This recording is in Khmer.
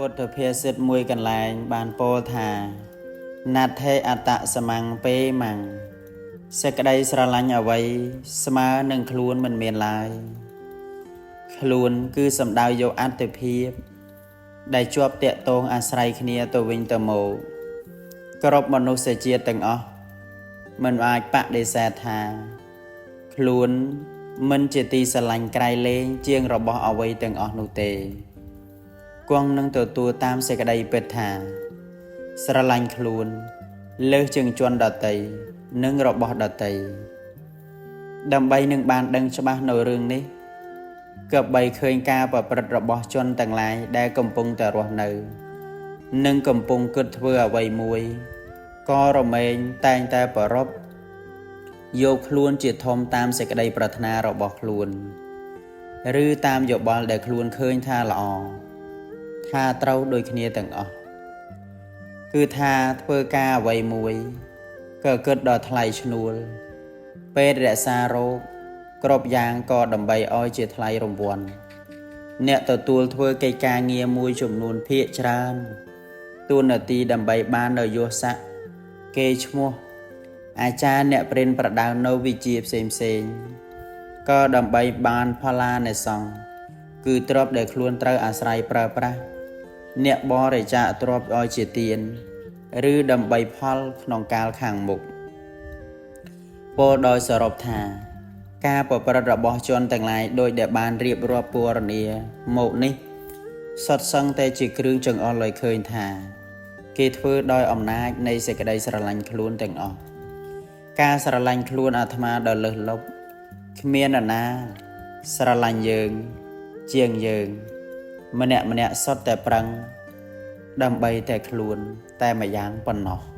ពុទ្ធភាសិតមួយកន្លែងបានពោលថា ណដ្ឋិអត្តសមੰពេមੰសេចក្តីស្រឡាញ់អ្វីស្មើនឹងខ្លួនមិនមានឡើយ ខ្លួនគឺសំដៅយកអត្តភាព ដែលជាប់តាក់ទងអាស្រ័យគ្នាទៅវិញទៅមកគ្រប់មនុស្សជាតិទាំងអស់មិនអាចបដិសេធថា ខ្លួនមិនជាទីស្រឡាញ់ក្រៃលែងជាងរបស់អ្វីទាំងអស់នោះទេគង់នឹងទទួលតាមសេចក្តីពិតថា ស្រឡាញ់ខ្លួន លើសជាងជនដតីនិងរបស់ដតីដើម្បីនឹងបានដឹងច្បាស់នៅរឿងនេះគប្បីឃើញការប្រព្រឹត្តរបស់ជនទាំងឡាយដែលកំពុងតែរស់នៅ និងកំពុងគិតធ្វើអ្វីមួយក៏រមែងតែងតែប្ររពយកខ្លួនជាធំតាមសេចក្តីប្រាថ្នារបស់ខ្លួន ឬតាមយោបល់ដែលខ្លួនឃើញថាល្អថាត្រូវដូចគ្នាទាំងអស់ គឺថាធ្វើការអ្វីមួយក៏គិតដល់ថ្លៃឈ្នួល ពេទ្យរក្សារោគគ្រប់យ៉ាងក៏ដើម្បីឲ្យជាថ្លៃរង្វាន់អ្នកទទួលធ្វើកិច្ចការងារមួយចំនួនភាគច្រើនតួនាទីដើម្បីបាននៅយសស័ក្តិគេឈ្មោះអាចារ្យអ្នកព្រិនប្រដៅនៅវិជ្ជាផ្សេងផ្សេងៗក៏ដើម្បីបានផល្លានិសង្សគឺទ្រព្យដែលខ្លួនត្រូវអាស្រ័យប្រើប្រាស់អ្នកបរិច្ចាគទ្រព្យឲ្យជាទាន ឬដើម្បីផលក្នុងកាលខាងមុខពោលដោយសរុបថា ការប្រព្រឹត្តរបស់ជនទាំងឡាយដោយដែលបានរៀបរាប់ពណ៌នាមកនេះសុទ្ធសឹងតែជាគ្រឿងចង្អុលឲ្យឃើញថា គេធ្វើដោយអំណាចនៃសេចក្តីស្រឡាញ់ខ្លួនទាំងអស់ការស្រឡាញ់ខ្លួនអាត្មាដ៏លើសលប់គ្មាននរណាស្រឡាញ់យើងជាងយើង ម្នាក់ម្នាក់សុទ្ធតែប្រឹង ដើម្បីតែខ្លួនតែម្យ៉ាងប៉ុណ្ណោះ។